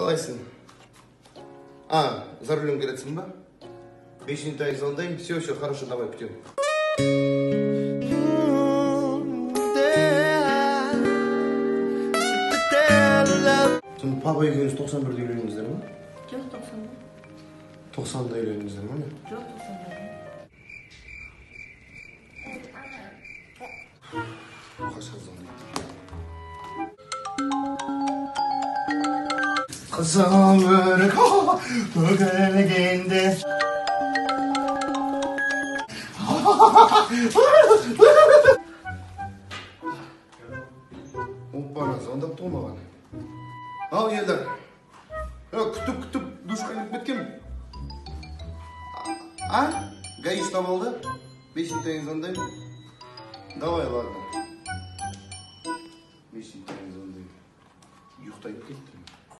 Қалайсың? А, за рулем келатсың ба? 5 минуттан звондаймын. Все, все, хорошо, давай, күтемін. Сонда папа екеуіңіз 91-де үйлендіңіздер ма? Жоқ, 90-да. 90-да үйлендіңіздер ма, не? Жоқ, 90-да. Қашан звондайды? Қызыл өрік төгілгенде. Оппана, звондап тұр маған. Ал, Елдар. Күтіп-күтіп душқа кіріп кеткенмін. А? ГАИ ұстап алды. 5 минуттан кейін звондаймын. Давай, ладно. 5 минуттан кейін звондаймын. Ұйықтайып кетті.